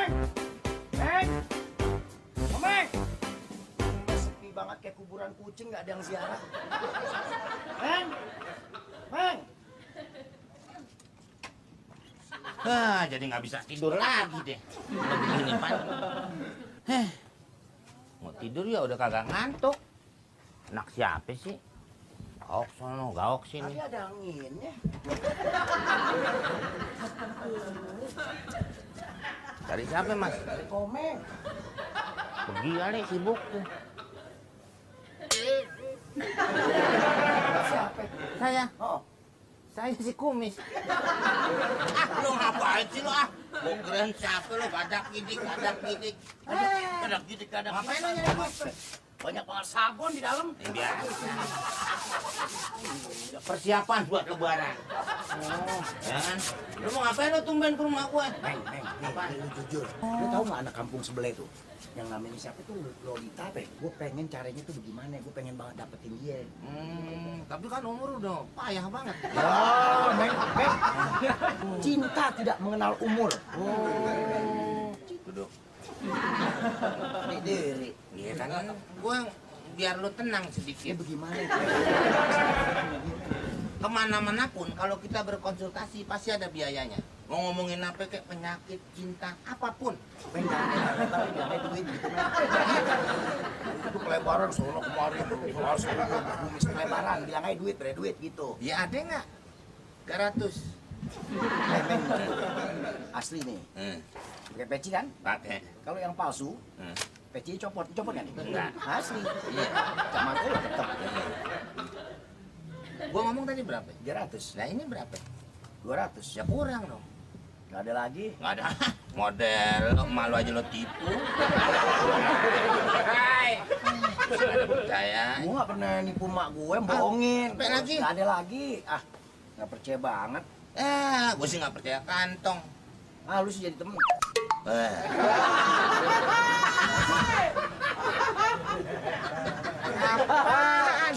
Meng! Meng! Oh, Meng! Sepi banget kayak kuburan kucing, nggak ada yang ziarah. Meng! Meng! Jadi nggak bisa tidur lagi deh. Udah begini, Pan. Mau tidur ya udah kagak ngantuk. Anak siapa sih? Gaok sono, gaok sini. Tapi ada anginnya. Cari siapa, Mas? Dari Komeng. Pergi kali, sibuk tuh. Siapa? Saya. Oh. Saya si Kumis. Lu ngapain sih lu ah? Gua keren siapa lu? Kadak gidik. Kadak gidik. Ngapain lu nyari gue? Banyak banget sabun di dalam. Biasa. Persiapan buat lebaran. Oh. Ya kan? Lu mau ngapain lu tumben ke rumah gue? Meng, nih, lu jujur. Lu tahu nggak anak kampung sebelah itu? Yang namanya siapa tuh Lolita, Be? Gue pengen caranya tuh bagaimana? Gue pengen banget dapetin dia. Tapi kan umur udah payah banget. Oh, Meng. Cinta tidak mengenal umur. Duduk. Nih diri. Iya kan? Gue biar lu tenang Ya sedikit. bagaimana? Kemana-mana pun kalau kita berkonsultasi pasti ada biayanya. Mau ngomongin apa kayak penyakit, cinta, apapun. Meng, tapi jangan duit gitu, Meng. Itu kelebaran sono kemarin tuh. Soal bumi kelebaran. Bilang aja duit gitu. Ya ada nggak? 300. Meng, asli nih. Pakai peci kan? Pakai. Kalau yang palsu, peci copot kan? Enggak. Asli. Iya. Kacamata lo tetap. Gua ngomong tadi berapa? 300. Nah ini berapa? 200. Ya kurang dong. Nggak ada lagi. Nggak ada. Model malu aja lo tipu. Hai. Nggak ada percaya. Gue nggak pernah nipu mak gue, bohongin. Sampai lagi? Nggak ada lagi. Ah, nggak percaya banget. Gue sih nggak percaya kantong. Ah, lu sih jadi temen. Apaan?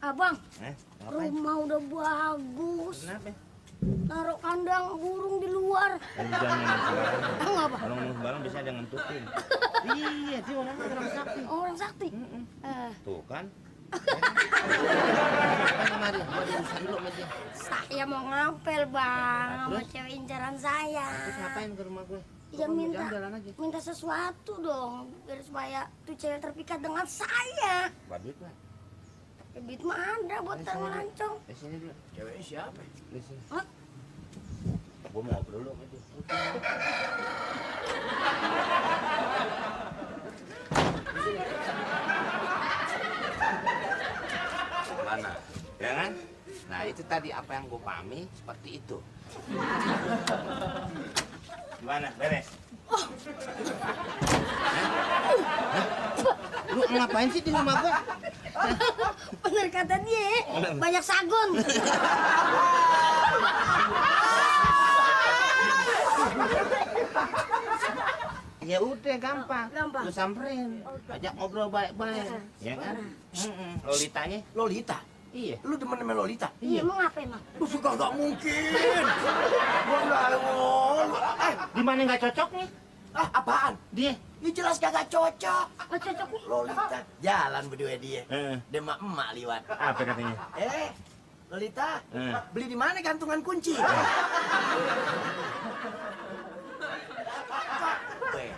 Abang, Ngapain? rumah udah bagus. Kenapa? Naruh kandang burung di luar. Jangan sembarangan. Ngapa? Kalau ngomong sembarangan bisa ada ngentutin. Iya, dia orang sakti. Orang sakti. Tuh kan. Mari, gua diurusan dulu sama dia. Saya mau ngapel, Bang, sama Terus? cewek incaran saya. Terus ngapain ke rumah gue? Ya minta, Jalan aja. minta sesuatu dong, biar supaya tuh cewek terpikat dengan saya. Badut lah. Ya, duit mah ada buat ngelancong. Di sini dulu. Ceweknya siapa? Di sini. Hah? Gua mau ngobrol dulu sama dia. Mana? Ya kan? Nah itu tadi apa yang gue pahami seperti itu. Gimana? Beres? Hah? Lu ngapain sih di rumah gue? Bener kata dia, banyak sagon. Ya udah gampang. Gampang. Lu samperin, ajak ngobrol baik-baik, ya kan? Lolitanya? Lolita. Iya. Lu demen sama Lolita? Iya, mau ngapain, Bang? Lu suka gak mungkin. Gua nggak mau. Di mana nggak cocok nih? Ah, apaan? Dia. Ini jelas kagak cocok. Nggak cocok nih. Lolita jalan berdua dia. Heeh. Dia emak liwat. Apa katanya? Lolita, beli di mana gantungan kunci?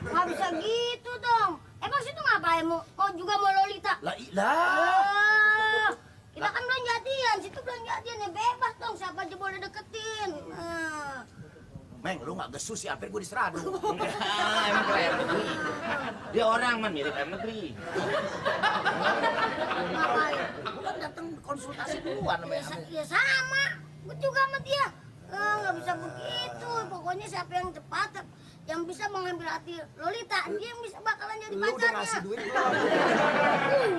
Nggak bisa gitu dong. Emang situ ngapain? Mau juga mau Lolita? Lah, lah. Kita kan belum jadian, situ belum jadian ya bebas dong, siapa aja boleh deketin. Meng, lu nggak gesus sih, hampir gue diseradu. Emang ke air negeri. Dia orang man mirip air negeri. Ngapain? Gue kan datang konsultasi duluan sama Ya sama, gue juga sama dia. Nggak bisa begitu, pokoknya siapa yang cepat, yang bisa mengambil hati Lolita, dia yang bisa bakalan jadi Lu udah pacarnya. ngasih duit belum?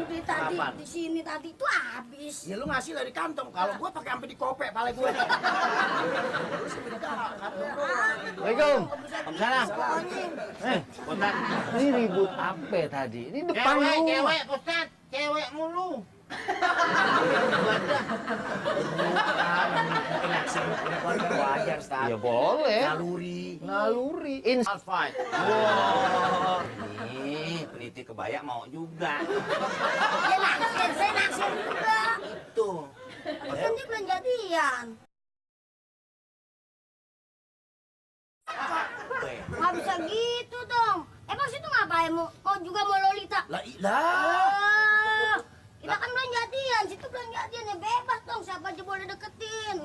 Di tadi, Kapan? di sini tadi itu habis. Ya lu ngasih dari kantong. Kalau gue pakai sampai di kopek pala gue. Lu sih beda kantong. Assalamualaikum. Waalaikumsalam. Ustaz, ini ribut apa tadi? Ini depan lu. Cewek, Ustaz. Cewek mulu. Mungkin aksi keluarga wajar, Ustaz. Ya boleh. Naluri. Fight. Wow. Nih, peliti kebaya mau juga. Dia naksir, saya naksir juga. Itu. Kan dia belum jadian. Nggak bisa gitu dong. Emang situ ngapain? Mau juga mau Lolita? Lah. Kita kan belum jadian, situ belum jadian ya bebas dong. Siapa aja boleh deketin.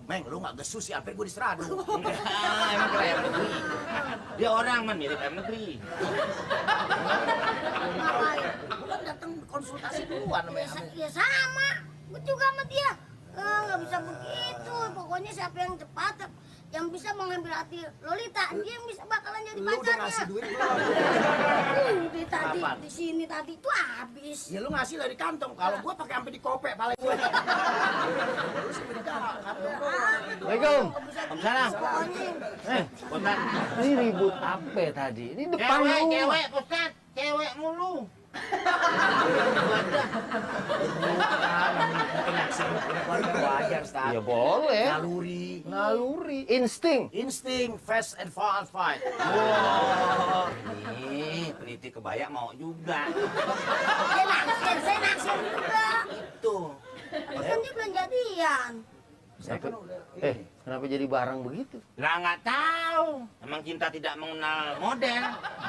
Meng, lu nggak gesus sih, sampai gue diseradu. Emang ke ayam negeri. Dia orang man mirip ayam negeri. Ngapain? Gue kan datang konsultasi duluan sama Ya sama, gue juga sama dia. Nggak bisa begitu. Pokoknya siapa yang cepat, yang bisa mengambil hati Lolita, dia yang bisa bakalan jadi Lu udah pacarnya. ngasih duit belum? Udah tadi Kapan? di sini tadi tuh habis. Ya lu ngasih dari kantong. Kalau gue pakai sampai di kopek paling gue. Lu sih beda kantong. Assalamualaikum. Waalaikumsalam. Pokoknya Ustaz. Ini ribut apa tadi? Ini depan rumah. Cewek, Ustaz. Cewek mulu. Mungkin aksi keluarga wajar, Ustaz. Ya boleh. Naluri. Insting. Fast and far and fight. Wow. Nih, peliti kebaya mau juga. dia naksir, saya naksir juga. Itu. Kan dia belum jadian. Kenapa jadi barang begitu? Lah nggak tahu. Emang cinta tidak mengenal model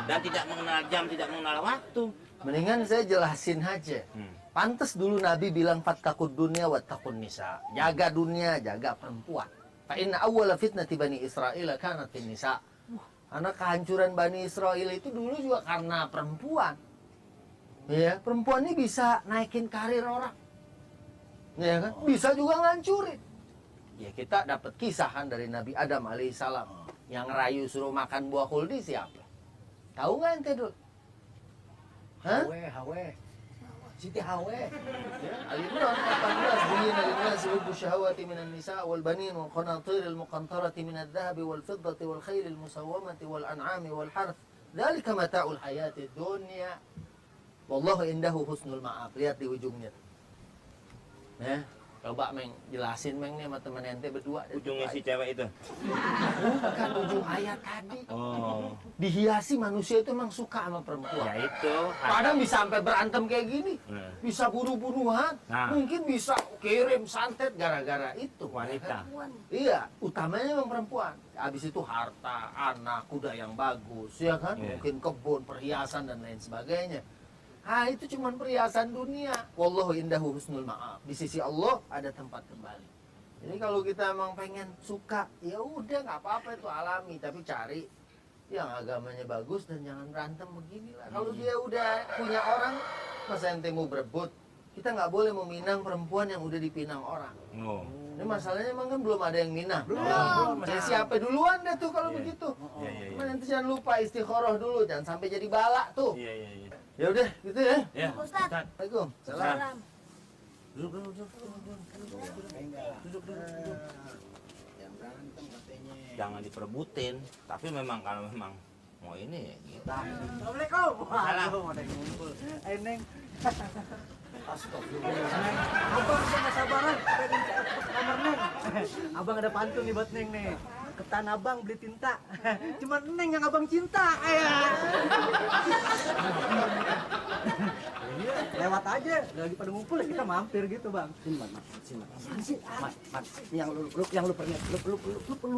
dan tidak mengenal jam, tidak mengenal waktu. Mendingan saya jelasin aja. Pantes dulu Nabi bilang fattaqud dunya wattaqun nisa. Jaga dunia, jaga perempuan. Fa inna awwala fitnati Bani Israil kanat fin nisa. Karena kehancuran Bani Israel itu dulu juga karena perempuan. Ya, perempuan ini bisa naikin karir orang. Ya kan? Bisa juga ngancurin. Ya kita dapat kisahan dari Nabi Adam alaihissalam yang rayu suruh makan buah kuldi siapa? Tahu nggak ente dulu? Hah? Hawe. Siti Hawe. Al-Imran 18 bunyin al-nas hubbu syahawati minan nisa wal banin wal qanatir al muqantarati min adh-dhahab wal fiddati wal khayl al musawwamati wal an'ami wal harth dzalika mata'ul hayati dunya wallahu indahu husnul ma'ab. Lihat di ujungnya. Ya, coba Meng jelasin Meng nih sama teman ente berdua. Ujungnya si cewek itu. Bukan ujung ayat tadi. Oh. Dihiasi manusia itu emang suka sama perempuan. Ya itu. Kadang bisa sampai berantem kayak gini. Bisa bunuh-bunuhan. Nah. Mungkin bisa kirim santet gara-gara itu. Wanita. Iya, utamanya memang perempuan. Habis itu harta, anak, kuda yang bagus, ya kan? Iya. Mungkin kebun, perhiasan dan lain sebagainya. Ah, itu cuma perhiasan dunia. Wallahu indahu husnul ma'ab. Di sisi Allah ada tempat kembali. Jadi kalau kita emang pengen suka, ya udah nggak apa-apa itu alami, tapi cari yang agamanya bagus dan jangan berantem beginilah. Kalau dia udah punya orang, masa ente mau berebut, kita nggak boleh meminang perempuan yang udah dipinang orang. Oh. Ini masalahnya emang kan belum ada yang minang. Belum. Ya, siapa duluan deh tuh kalau Iya. begitu. Iya, iya, iya. Cuman ente jangan lupa istikharah dulu, jangan sampai jadi balak tuh. Iya, iya, iya. Ya udah, gitu ya. Ya, Ustaz. Assalamualaikum. Salam. Duduk. Yang berantem katanya. Jangan diperebutin. Tapi memang kalau memang mau ini ya gitu. Assalamualaikum. Salam. Waduh, ada yang ngumpul. Ayo, Neng. Astagfirullah. Abang udah nggak sabaran. Pengen ke kamar, Neng. Abang ada pantun nih buat Neng nih. Ketan abang beli tinta. Cuma Neng yang abang cinta. Lewat aja, lagi pada ngumpul ya kita mampir gitu bang. Sini mas. Mas, yang lu perlu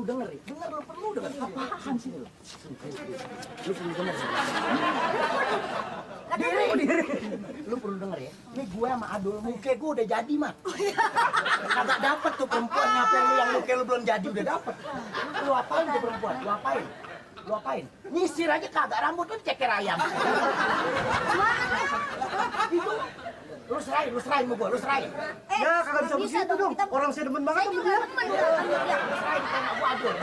denger ya. Lu perlu denger. Apaan sini lu? Lu perlu denger. Diri. Lu perlu denger ya. Ini gue sama Adul muke gue udah jadi mat. Kagak dapet tuh perempuan ngapain lu yang muke lu belum jadi udah dapet. Lu apain tuh perempuan? Lu apain? Nyisir aja kagak, rambut lu ceker ayam. Itu. Lu serahin mau gua, lu serahin. Ya, kagak bisa begitu dong. Orang saya demen banget Saya juga demen. Lu serahin sama gua Adul.